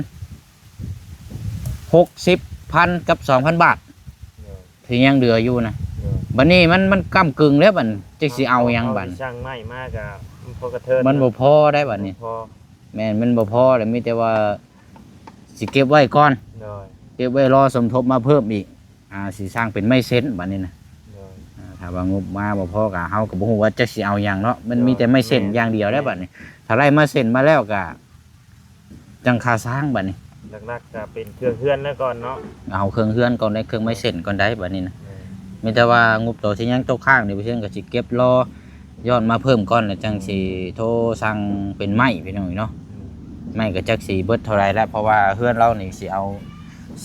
ຫົກສິບພັນກັບສອງພັນບາດ ໂດຍ ທີ່ຍັງເຫຼືອຢູ່ນະ ໂດຍ ບັດນີ້ມັນ ມັນກ້ຳກຶ່ງແລ້ວບັດ ຈັກຊິເອົາຫຍັງບັດ ເອົາ ເອົາ ສັ່ງໄມ້ມາກໍມັນບໍ່ກະເທີນ ມັນບໍ່ພໍໄດ໋ບັດນີ້ ບໍ່ພໍ ແມ່ນ ມັນບໍ່ພໍແລ້ວ ມີແຕ່ວ່າຊິເກັບໄວ້ກ່ອນ ໂດຍ ເກັບໄວ້ລໍສົມທົບມາເພີ່ມອີກ ອ່າ ຊິສ້າງເປັນໄມ້ເສັ້ນບັດນີ້ນະ ໂດຍ ອ່າ ຖ້າວ່າງົບມາບໍ່ພໍກໍ ເຮົາກໍບໍ່ຮູ້ວ່າຈັກຊິເອົາຫຍັງເນາະ ມັນ ໂດຍ ມີແຕ່ໄມ້ເສັ້ນ ແມ່ນ ຢ່າງດຽວແລ້ວ ແມ່ນ ບັດນີ້ ຖ້າໄດ້ໄມ້ເສັ້ນມາແລ້ວກໍຈັ່ງຄ່າສ້າງບັດນີ້ ຫຼັກໆກໍເປັນເຄື່ອງເຮືອນແລ້ວກ່ອນເນາະ ເອົາເຄື່ອງເຮືອນກ່ອນໄດ໋ ເຄື່ອງໄມ້ເສັ້ນກ່ອນໄດ໋ບັດນີ້ນະ ແມ່ນ ມີແຕ່ວ່າງົບໂຕທີ່ຍັງຕົກຄ້າງນີ້ ເພິ່ນກໍຊິເກັບລໍ ຍ້ອນມາເພີ່ມກ່ອນ ແລ້ວຈັ່ງຊິໂທສັ່ງເປັນໄມ້ພີ່ນ້ອງເນາະ ອືມ ໄມ້ກໍຈັກຊິເບິດເທົ່າໃດແລ້ວ ເພາະວ່າເຮືອນລາວນີ້ຊິເອົາ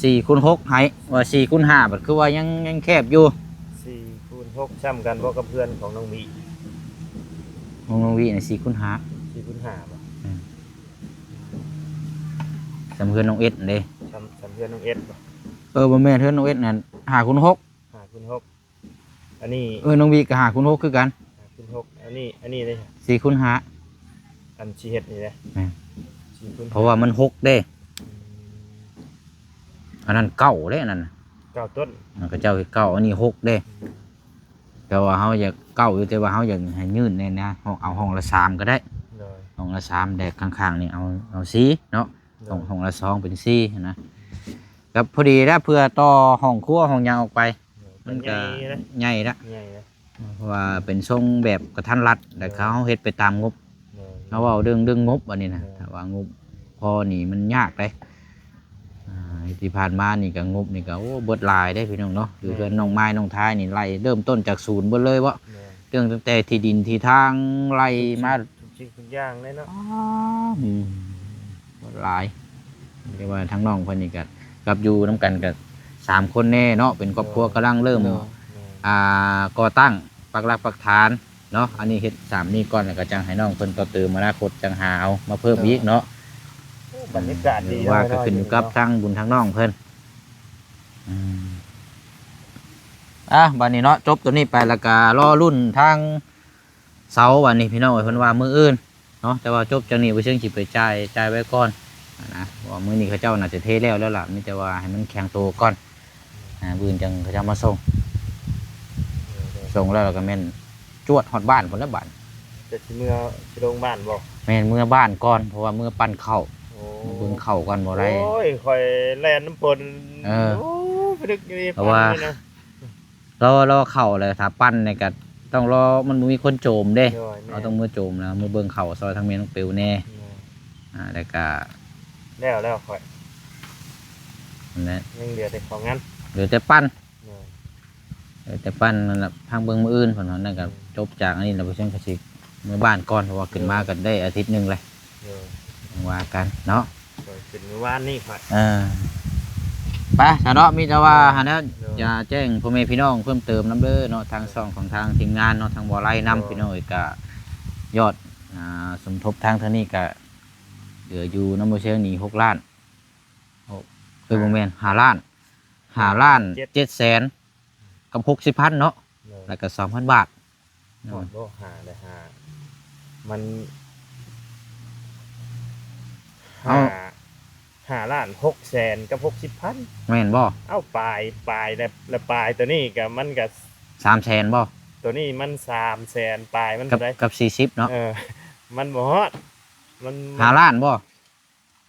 ສີ່ຄູນຫົກໃຫ້ ວ່າສີ່ຄູນຫ້າບັດຄືວ່າຍັງ ຍັງແຄບຢູ່ ສີ່ຄູນຫົກ ຊ່ຳກັນບໍ່ກັບເຮືອນຂອງນ້ອງວິ? ຂອງນ້ອງວິນີ້ສີ່ຄູນຫ້າ ສີ່ຄູນຫ້າບໍ່? ແມ່ນ ຊ່ຳເຮືອນນ້ອງເອັດເດ້ ຊ່ຳ ຊ່ຳເຮືອນນ້ອງເອັດບໍ່? ເອີ ບໍ່ແມ່ນ ເຮືອນນ້ອງເອັດນັ້ນຫ້າຄູນຫົກ ຫ້າຄູນຫົກ ອັນນີ້ ເອີ ນ້ອງວິກໍຫ້າຄູນຫົກຄືກັນ ຫ້າຄູນຫົກ ອັນນີ້ ອັນນີ້ເດ້ ສີ່ຄູນຫ້າ ອັນຊິເຮັດນີ້ເດ້ ແມ່ນ ສີ່ຄູນ ເພາະວ່າມັນຫົກເດ້ ອືມ ອັນນັ້ນເກົ້າເດ້ ອັນນັ້ນ ເກົ້າຕົ້ນ ເຂົາເຈົ້າເຮັດເກົ້າ ອັນນີ້ຫົກເດ້ ອືມ ແຕ່ວ່າເຮົາຢາກເກົ້າຢູ່ ແຕ່ວ່າເຮົາຢາກໃຫ້ຍືດແດ່ນະ ຫ້ອງ ເອົາຫ້ອງລະສາມກໍໄດ້ ໂດຍ ຫ້ອງລະສາມ ແຕ່ຂ້າງໆນີ້ເອົາ ເອົາສີ່ເນາະ ໂດຍ ຫ້ອງ ຫ້ອງລະສອງເປັນສີ່ຫັ້ນນະ ກໍພໍດີລະ ເພື່ອຕໍ່ຫ້ອງຄົວຫ້ອງຫຍັງອອກໄປ ໂດຍ ມັນກໍໃຫຍ່ລະ ໃຫຍ່ລະ ໃຫຍ່ລະ ເພາະວ່າເປັນຊົງແບບກະທັນລັດ ແລ້ວກໍເຮົາເຮັດໄປຕາມງົບ ໂດຍ ເຮົາເວົ້າເລື່ອງ ເລື່ອງງົບອັນນີ້ນະ ໂດຍ ຖ້າວ່າງົບພໍນີ້ມັນຍາກເດ້ ອ່າ ທີ່ຜ່ານມານີ້ກໍງົບນີ້ກໍ ໂອ້ ເບິດຫຼາຍເດ້ພີ່ນ້ອງເນາະ ຄື ແມ່ນ ເຮືອນນ້ອງມາຍນ້ອງທາຍນີ້ໄລ່ເລີ່ມຕົ້ນຈາກສູນເບິດເລີຍເບາະ ແມ່ນ ເລື່ອງຕັ້ງແຕ່ທີ່ດິນທີ່ທາງໄລ່ມາ ທຸກສິ່ງທຸກຢ່າງເລີຍເນາະ ອ້າ ອືມ ເບິດຫຼາຍ ເລີຍວ່າທາງນ້ອງເພິ່ນນີ້ກໍກັບຢູ່ນຳກັນກໍສາມຄົນແນ່ເນາະ ເປັນຄອບຄົວ ໂດຍ ກຳລັງເລີ່ມ ໂດຍ ອ່າ ກໍ່ຕັ້ງ ປັກຫຼັກປັກຖານເນາະ ອັນນີ້ເຮັດສາມນີ້ກ່ອນ ແລ້ວກໍຈັ່ງໃຫ້ນ້ອງເພິ່ນຕໍ່ເຕີມອະນາຄົດ ຈັ່ງຫາເອົາມາເພີ່ມ ໂດຍ ອີກເນາະ ໂອ້ ບັນຍາກາດດີ ວ່າ ເນາະ ກໍຂຶ້ນຢູ່ກັບ ເນາະ ທາງບຸນທາງນ້ອງເພິ່ນ ອືມ ອ່ະ ບັດນີ້ເນາະ ຈົບຕົວນີ້ໄປ ແລ້ວກໍລໍລຸ້ນທາງເສົາ ບັດນີ້ພີ່ນ້ອງເອີຍ ເພິ່ນວ່າມື້ອື່ນເນາະ ແຕ່ວ່າຈົບຈາກນີ້ບໍ່ເຊີງຊິໄປຈ່າຍ ຈ່າຍໄວ້ກ່ອນນະ ເພາະວ່າມື້ນີ້ເຂົາເຈົ້າໜ້າຈະເທແລ້ວແລ້ວລະ ມີແຕ່ວ່າໃຫ້ມັນແຂງໂຕກ່ອນ ອ່າ ມື້ອື່ນຈັ່ງເຂົາເຈົ້າມາສົ່ງ ໂດຍ ໂດຍ ສົ່ງແລ້ວ ແລ້ວກໍແມ່ນຈວດຮອດບ້ານພຸ້ນແຫຼະບາດ ແຕ່ຊິເມືອ ຊິລົງບ້ານບໍ່? ແມ່ນ ເມືອບ້ານກ່ອນ ເພາະວ່າເມືອປັ່ນເຂົ້າ ໂອ້ ເບິ່ງເຂົ້າກ່ອນບໍ່ໄດ້ ໂອ້ຍ ຂ້ອຍແລ່ນນຳເພິ່ນ ເອີ ໂອ້ຍ ປະດຶກຢູ່ນີ້ ເພາະວ່າ ປັ່ນນີ້ນະ ລໍ ລໍເຂົ້າແລ້ວ ຖ້າປັ່ນນີ້ກໍຕ້ອງລໍ ມັນບໍ່ມີຄົນໂຈມເດ້ ໂດຍ ແມ່ນ ເຮົາຕ້ອງເມືອໂຈມແລ້ວ ເມືອເບິ່ງເຂົ້າຊ່ອຍທາງແມ່ນ້ອງເປວແດ່ ໂດຍ ອ່າ ແລ້ວກໍ ແລ້ວ ແລ້ວຂ້ອຍ ນັ້ນແຫຼະ ຍັງເຫຼືອແຕ່ເຂົ້າງານ ເຫຼືອແຕ່ປັ່ນ ໂດຍ ເອີ ແຕ່ປັ່ນນັ້ນລະ ພັງເບິ່ງມື້ອື່ນ ເພິ່ນວ່ານັ້ນກໍ ອືມ ຈົບຈາກອັນນີ້ແລ້ວ ບໍ່ເຊິ່ງກໍຊິເມືອບ້ານກ່ອນ ເພາະວ່າຂຶ້ນມາ ໂດຍ ກໍໄດ້ອາທິດໜຶ່ງແລ້ວ ໂດຍ ຈັ່ງວ່າກັນເນາະ ຂ້ອຍຂຶ້ນມື້ວານນີ້ຂ້ອຍ ເອີ ໄປຊະເນາະ ມີແຕ່ວ່າ ໂດຍ ຫັ້ນແຫຼະ ໂດຍ ຈະແຈ້ງພໍ່ແມ່ພີ່ນ້ອງເພີ່ມເຕີມນຳເດີເນາະ ທາງ ໂດຍ ຊ່ອງຂອງທາງທີມງານເນາະ ທາງບໍ່ໄລ່ນຳ ໂດຍ ພີ່ນ້ອງເອີຍ ກໍຍອດ ອ່າ ສົມທົບທາງ ທາງນີ້ກໍເຫຼືອຢູ່ນຳບໍ່ເຊີງນີ້ຫົກລ້ານ ໂອ້ ເອີ ບໍ່ແມ່ນ ຫ້າລ້ານ ຫ້າລ້ານເຈັດແສນກັບຫົກສິບພັນເນາະ ໂດຍ ແລ້ວກໍສອງພັນບາດ ຮອດບໍ່ ຫ້າໄດ້ຫ້າ ມັນ ເອົ້າ ຫ້າ ຫ້າລ້ານຫົກແສນກັບຫົກສິບພັນ ແມ່ນບໍ່? ເອົ້າ ປາຍ ປາຍ ແລ້ວ ແລ້ວປາຍໂຕນີ້ກໍ ມັນກໍ ສາມແສນບໍ່? ໂຕນີ້ມັນສາມແສນປາຍ ມັນ ກັບ ເທົ່າໃດ? ກັບສີ່ສິບເນາະ. ເອີ ມັນບໍ່ຮອດ ມັນ ຫ້າລ້ານບໍ່?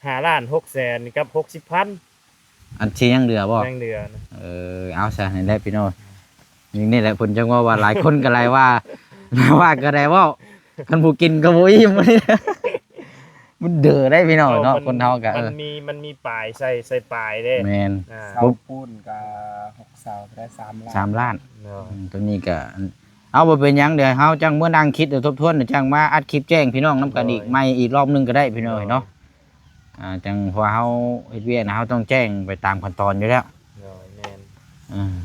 ຫ້າລ້ານຫົກແສນກັບຫົກສິບພັນ ອັນທີ່ຍັງເຫຼືອບໍ່? ຍັງເຫຼືອນະ. ເອີ ເອົາຊະ ນັ້ນແຫຼະພີ່ນ້ອງ ນີ້ແຫຼະ ເພິ່ນຈັ່ງເວົ້າວ່າ ຫຼາຍຄົນກໍຫຼາຍວ່າ ຫຼາຍວ່າກໍໄດ້ເວົ້າ ຄັນຜູ້ກິນກໍບໍ່ອີ່ມ ມັນເດີໄດ໋ພີ່ນ້ອງເນາະ. ເອີ ມັນ ຄົນເຮົາກໍ ມັນ ເອີ ມີ ມັນມີປາຍ ໃສ່ ໃສ່ປາຍເດ້. ແມ່ນ ອ່າ ເສົາປູນກໍຫົກເສົາກໍໄດ້ສາມລ້ານ ສາມລ້ານ. ເນາະ ອືມ ໂຕນີ້ກໍ ເອົາ ບໍ່ເປັນຫຍັງ ດຽວເຮົາຈັ່ງເມືອນັ່ງຄິດ ແລ້ວທົບທວນ ແລ້ວຈັ່ງມາອັດຄລິບແຈ້ງພີ່ນ້ອງນຳກັນອີກ ໂດຍ ໃໝ່ອີກລອບໜຶ່ງກໍໄດ້ພີ່ນ້ອງເນາະ. ໂດຍ ອ່າ ຈັ່ງ ເພາະວ່າເຮົາເຮັດວຽກນະ ເຮົາຕ້ອງແຈ້ງໄປຕາມຂັ້ນຕອນຢູ່ແລ້ວ. ໂດຍ ແມ່ນ ອືມ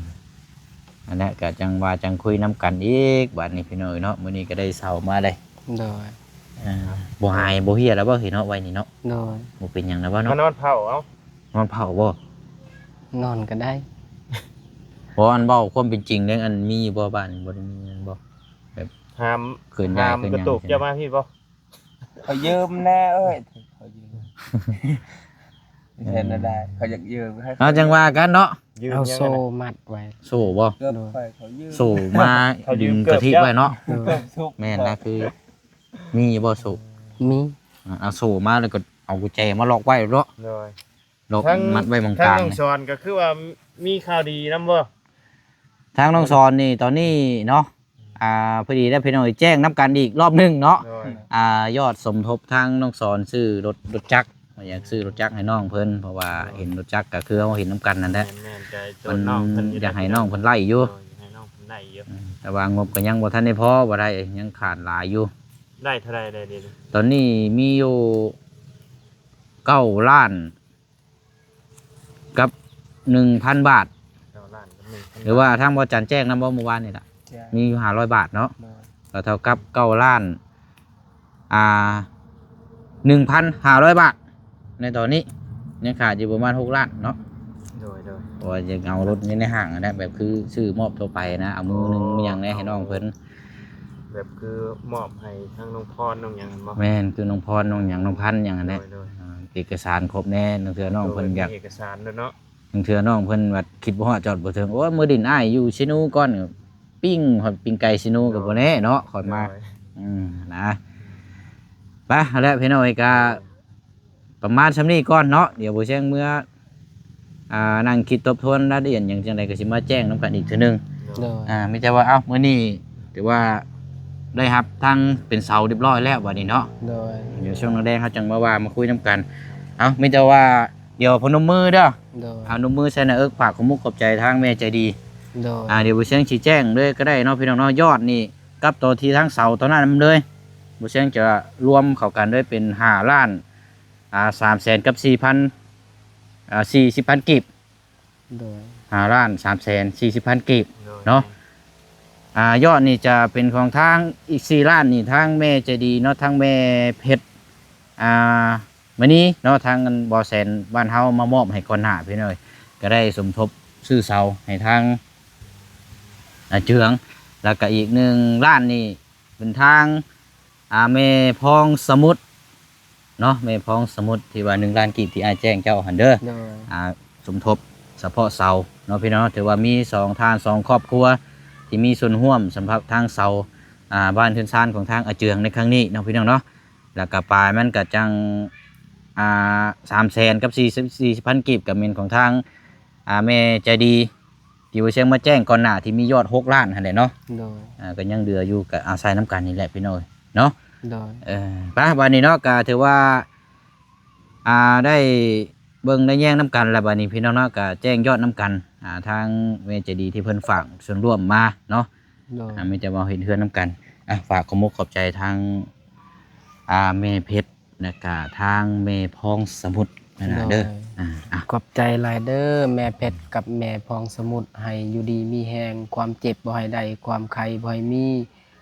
ອັນນັ້ນກໍຈັ່ງວ່າຈັ່ງຄຸຍນຳກັນອີກ ບາດນີ້ພີ່ນ້ອງເນາະ. ມື້ນີ້ກໍໄດ້ເສົາມາເດ້. ໂດຍ ອ່າ ບໍ່ຫາຍບໍ່ເຫ່ຍແລ້ວບໍ່ ເຫັນເນາະ ໄວ້ນີ້ເນາະ? ໂດຍ ບໍ່ເປັນຫຍັງແລ້ວບໍ່ເນາະ? ມານອນເຝົ້າ ເອົ້າ ນອນເຝົ້າບໍ່? ນອນກໍໄດ້ ບໍ່ ອັນເວົ້າຄວາມເປັນຈິງເດ້ ອັນມີຢູ່ບໍ່ ບ້ານນີ້ ບໍ່ໄດ້ມີແມ່ນບໍ່? ແບບ ຫາມ ເຄື່ອນຍ້າຍ ຫາມ ເຄື່ອນຫຍັງ ກະຕຸກ ຈັ່ງ ຈະມາພີ້ບໍ່? ຂໍຢືມແດ່ເອີຍ ຂໍຢືມ ເຮັດແນວໃດ ເຂົາຢາກຢືມໃຫ້ ເອົາ ຈັ່ງວ່າກັນເນາະ. ຢືມ ເອົາ ຫຍັງ ໂສ້ມັດໄວ້ ໂສ້ບໍ່? ເກີບ ໂດຍ ຂ້ອຍເຂົາຢືມ ໂສ້ມາດຶງກະທິໄວ້ເນາະ. ໂດຍ ເກີບສຸກ ແມ່ນນະ ຄືມີຢູ່ບໍ່ໂສ້? ມີ ອ່າ ເອົາໂສ້ມາ ແລ້ວກໍເອົາກຸນແຈມາລັອກໄວ້ເນາະ. ໂດຍ ລັອກ ທັງ ມັດໄວ້ໝ່ອງກາງ. ທາງນ້ອງສອນກໍຄືວ່າມີຂ່າວດີນຳບໍ່? ທາງນ້ອງສອນນີ້ຕອນນີ້ເນາະ ອ່າ ພໍດີໄດ້ພີ່ນ້ອງແຈ້ງນຳກັນອີກລອບໜຶ່ງເນາະ. ໂດຍ ອ່າ ຍອດສົມທົບທາງນ້ອງສອນຊື້ລົດ ລົດຈັກ ຢາກຊື້ລົດຈັກໃຫ້ນ້ອງເພິ່ນ ເພາະວ່າ ໂດຍ ເຫັນລົດຈັກກໍຄືເຮົາເຫັນນຳກັນນັ້ນແຫຼະ. ແມ່ນໆ ກໍໂຈນນ້ອງເພິ່ນຢູ່ ມັນຢາກໃຫ້ນ້ອງເພິ່ນໄລ່ຢູ່. ໂດຍ ຢາກໃຫ້ນ້ອງເພິ່ນໄລ່ຢູ່ ອືມ ແຕ່ວ່າງົບກໍຍັງບໍ່ທັນໄດ້ພໍ ບໍ່ໄດ້ ຍັງຂາດຫຼາຍຢູ່. ໄດ້ເທົ່າໃດແລ້ວດຽວນີ້? ຕອນນີ້ມີຢູ່ເກົ້າລ້ານ ກັບໜຶ່ງພັນບາດ ເກົ້າລ້ານກັບໜຶ່ງພັນ ຫຼືວ່າທາງບໍ່ຈັນແຈ້ງນຳບໍ່ມື້ວານນີ້ລະ? ແຈ້ງ ມີຢູ່ຫ້າຮ້ອຍບາດເນາະ. ໂດຍ ກໍເທົ່າກັບເກົ້າລ້ານ ອ່າ ໜຶ່ງພັນຫ້າຮ້ອຍບາດ ໃນຕອນນີ້ຍັງຂາດຢູ່ປະມານຫົກລ້ານເນາະ. ໂດຍໆ ເພາະວ່າຢາກເອົາລົດໃນຫ້າງຫັ້ນແຫຼະ ແບບຄືຊື້ມອບທົ່ວໄປນະ ເອົາມື້ໜຶ່ງ ອໍ ມີຫຍັງແດ່ໃຫ້ນ້ອງເພິ່ນ. ແບບຄືມອບໃຫ້ທາງນ້ອງພອນນ້ອງຫຍັງຫັ້ນບໍ່? ແມ່ນ ຄືນ້ອງພອນນ້ອງຫຍັງ ນ້ອງພັນຫຍັງຫັ້ນແຫຼະ. ໂດຍໆ ອ່າ ເອກະສານຄົບແດ່ ລາງເທື່ອນ້ອງເພິ່ນຢາກ ເອກະສານໂລດເນາະ. ລາງເທື່ອນ້ອງເພິ່ນວ່າຄິດບໍ່ຮອດຈອດບໍ່ເຖິງ ໂອ້ຍ ມື້ດິນອ້າຍຢູ່ເຊໂນກ່ອນ ປີ້ງຮອດປີ້ງໄກ່ເຊໂນກໍບໍ່ແນ່ເນາະ ຂ້ອຍມາ. ໂດຍ ອືມ ນະ ໄປ ຫັ້ນແຫຼະພີ່ນ້ອງເອີຍ ກະປະມານສ່ຳນີ້ກ່ອນເນາະ ດຽວບໍ່ແຊງເມືອ ອ່າ ນັ່ງຄິດທົບທວນລາຍລະອຽດຫຍັງຈັ່ງໃດກໍຊິມາແຈ້ງນຳກັນອີກເທື່ອໜຶ່ງ. ໂດຍ ອ່າ ມີແຕ່ວ່າ ເອົ້າ ມື້ນີ້ຖືວ່າໄດ້ຮັບທັງເປັນເສົາຮຽບຮ້ອຍແລ້ວບັດນີ້ເນາະ. ໂດຍ ດຽວຊ່ວງແລງໆເຮົາຈັ່ງມາວ່າມາຄຸຍນຳກັນ. ເອົ້າ ມີແຕ່ວ່າດຽວພະນົມມືເດີ. ໂດຍ ພະນົມມືໃສ່ໜ້າເອິກ ຝາກຂອບມຸກຂອບໃຈທາງແມ່ໃຈດີ. ໂດຍ ອ່າ ດຽວບໍ່ແຊງຊິແຈ້ງເລີຍກໍໄດ້ເນາະ ພີ່ນ້ອງເນາະ ຍອດນີ້ກັບໂຕທີ່ທາງເສົາໂຕນັ້ນນຳເລີຍ. ບໍ່ແຊງຈະລວມເຂົ້າກັນເລີຍເປັນຫ້າລ້ານ ອ່າ ສາມແສນກັບສີ່ພັນ ອ່າ ສີ່ສິບພັນກີບ. ໂດຍ ຫ້າລ້ານສາມແສນສີ່ສິບພັນກີບ. ໂດຍ ເນາະ ອ່າ ຍອດນີ້ຈະເປັນຂອງທາງ ອີກສີ່ລ້ານນີ້ ທາງແມ່ໃຈດີເນາະ ທາງແມ່ເພັດ ອ່າ ມະນີເນາະ ທາງອັນບໍ່ແສນບ້ານເຮົາມາມອບໃຫ້ກ່ອນໜ້າ ພີ່ນ້ອງເອີຍ ກໍໄດ້ສົມທົບຊື້ເສົາໃຫ້ທາງ ອ່າ ເຈືອງ ແລ້ວກໍອີກໜຶ່ງລ້ານນີ້ ເປັນທາງ ອ່າ ແມ່ພອງສະໝຸດເນາະ ແມ່ພອງສະໝຸດ ທີ່ວ່າໜຶ່ງລ້ານກີບທີ່ອ້າຍແຈ້ງເຈົ້າຫັ້ນເດີ. ໂດຍ ອ່າ ສົມທົບສະເພາະເສົາເນາະ ພີ່ນ້ອງເນາະ ຖືວ່າມີສອງທ່ານສອງຄອບຄົວທີ່ມີສ່ວນຮ່ວມສຳລັບທາງເສົາ ອ່າ ບ້ານເຮືອນຊານຂອງທາງອາເຈືອງໃນຄັ້ງນີ້ເນາະ ພີ່ນ້ອງເນາະ. ແລ້ວກໍປາຍມັນກໍຈັ່ງ ອ່າ ສາມແສນກັບສີ່ສິບ ສີ່ສິບພັນກີບ ກໍແມ່ນຂອງທາງ ອ່າ ແມ່ໃຈດີ ທີ່ວ່າແຊງມາແຈ້ງກ່ອນໜ້າທີ່ມີຍອດຫົກລ້ານຫັ້ນແຫຼະເນາະ. ໂດຍ ອ່າ ກໍຍັງເຫຼືອຢູ່ ກໍອາໄສນຳກັນນີ້ແຫຼະ ພີ່ນ້ອງເນາະ. ໂດຍ ເອີ ໄປ ບັດນີ້ເນາະ ກໍຖືວ່າ ອ່າ ໄດ້ເບິ່ງໄດ້ແຍງນຳກັນແລ້ວ ບັດນີ້ ພີ່ນ້ອງເນາະ ກໍແຈ້ງຍອດນຳກັນ ອ່າ ທາງແມ່ໃຈດີທີ່ເພິ່ນຝາກສ່ວນຮ່ວມມາເນາະ. ໂດຍ ອ່າ ມີແຕ່ວ່າເຮັດເຮືອນນຳກັນ. ອ່ະ ຝາກຂອບມຸກຂອບໃຈທາງ ອ່າ ແມ່ເພັດ ແລ້ວກະທາງແມ່ພອງສະໝຸດຫັ້ນນະເດີ. ໂດຍ ອ່າ ອ່ະ ຂອບໃຈຫຼາຍເດີ ແມ່ເພັດກັບແມ່ພອງສະໝຸດ ໃຫ້ຢູ່ດີມີແຮງ ຄວາມເຈັບບໍ່ໃຫ້ໄດ້ ຄວາມໄຂ້ບໍ່ໃຫ້ມີ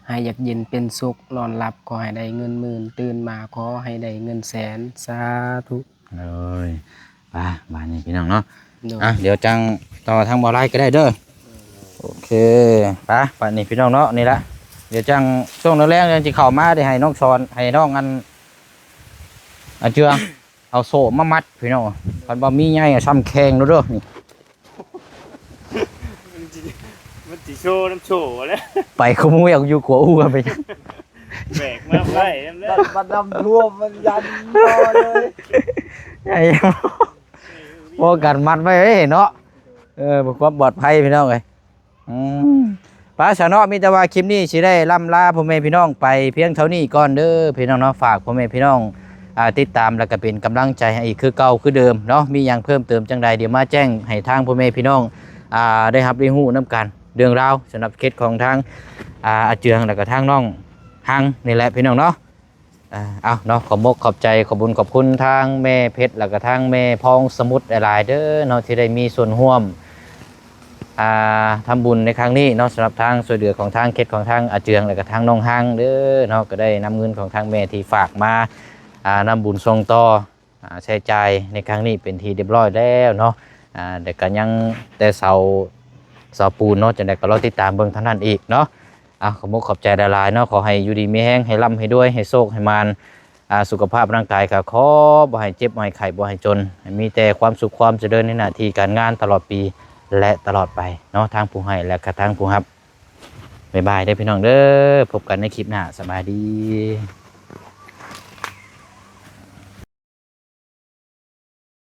ໃຫ້ຢາກເຢັນເປັນສຸກ ນອນຫຼັບຂໍໃຫ້ໄດ້ເງິນໝື່ນ ຕື່ນມາຂໍໃຫ້ໄດ້ເງິນແສນ ສາທຸ. ໂດຍ ໄປ ບາດນີ້ພີ່ນ້ອງເນາະ. ໂດຍ ອ່ະ ດຽວຈັ່ງຕໍ່ທາງບໍ່ໄລກໍໄດ້ເດີ. ໂອເຄ ໄປ ບາດນີ້ພີ່ນ້ອງເນາະ ນີ້ລະ ດຽວຈັ່ງຊ່ວງແລງໆ ຈັ່ງຊິເຂົ້າມາ ໄດ້ໃຫ້ນ້ອງສອນ ໃຫ້ນ້ອງອັນ ອາເຈືອງ ເອົາໂສ້ມາມັດພີ່ນ້ອງ. ຄັນວ່າມີໃຫຍ່ຊ່ຳແຂ້ງໂລດເດີນີ້. ມັນຊິ ມັນຊິໂຊນຳໂຊແລ້ວ. ໄປຂະໂມຍເອົາຢູ່ຂົວອູ້ໄປ. ແບກມາໄວ້ນຳເດີ. ບັດນ້ຳຖ້ວມມັນຢັນບໍ່ເລີຍ. ໃຫຍ່ ບໍ່ກັນມັດໄວ້ເດ້ເນາະ. ເອີ ເພື່ອຄວາມປອດໄພພີ່ນ້ອງເອີຍ. ອືມ ໄປຊະເນາະ ມີແຕ່ວ່າຄລິບນີ້ຊິໄດ້ລ່ຳລາພໍ່ແມ່ພີ່ນ້ອງໄປພຽງເທົ່ານີ້ກ່ອນເດີພີ່ນ້ອງເນາະ. ຝາກພໍ່ແມ່ພີ່ນ້ອງ ອ່າ ຕິດຕາມ ແລ້ວກໍເປັນກຳລັງໃຈໃຫ້ອີກຄືເກົ່າຄືເດີມເນາະ. ມີຫຍັງເພີ່ມເຕີມຈັ່ງໃດ ດຽວມາແຈ້ງໃຫ້ທາງພໍ່ແມ່ພີ່ນ້ອງ ອ່າ ໄດ້ຮັບໄດ້ຮູ້ນຳກັນ ເລື່ອງລາວສຳລັບເຂດຂອງທາງ ອ່າ ອາເຈືອງ ແລ້ວກໍທາງນ້ອງຮັງນີ້ແຫຼະພີ່ນ້ອງເນາະ. ອ່າ ເອົາເນາະ ຂອບມົກຂອບໃຈ ຂອບບຸນຂອບຄຸນທາງແມ່ເພັດ ແລ້ວກໍທາງແມ່ພອງສະໝຸດຫຼາຍໆເດີເນາະ ທີ່ໄດ້ມີສ່ວນຮ່ວມ ອ່າ ທຳບຸນໃນຄັ້ງນີ້ເນາະ. ສຳລັບທາງຊ່ວຍເຫຼືອຂອງທາງເຂດຂອງທາງອາເຈືອງ ແລ້ວກໍທາງນ້ອງຮັງເດີເນາະ ກໍໄດ້ນຳເງິນຂອງທາງແມ່ທີ່ຝາກມາ ອ່າ ນຳບຸນສົ່ງຕໍ່ ອ່າ ໃຊ້ຈ່າຍໃນຄັ້ງນີ້ເປັນທີ່ຮຽບຮ້ອຍແລ້ວເນາະ. ອ່າ ແຕ່ກໍຍັງແຕ່ເສົາ ເສົາປູນເນາະ ຈັ່ງໃດກໍລໍຕິດຕາມເບິ່ງທາງນັ້ນອີກເນາະ. ເອົາ ຂອບມົກຂອບໃຈຫຼາຍໆເນາະ. ຂໍໃຫ້ຢູ່ດີມີແຮງ ໃຫ້ລ່ຳໃຫ້ລວຍ ໃຫ້ໂຊກໃຫ້ໝານ. ອ່າ ສຸຂະພາບຮ່າງກາຍກໍຂໍບໍ່ໃຫ້ເຈັບ ບໍ່ໃຫ້ໄຂ້ ບໍ່ໃຫ້ຈົນ ໃຫ້ມີແຕ່ຄວາມສຸກຄວາມຈະເລີນໃນໜ້າທີ່ການງານຕະຫຼອດປີ ແລະ ຕະຫຼອດໄປເນາະ ທາງຜູ້ໃຫ້ ແລະ ກະທາງຜູ້ຮັບ. ບາຍບາຍເດີພີ່ນ້ອງເດີ ພົບກັນໃນຄລິບໜ້າ ສະບາຍດີ.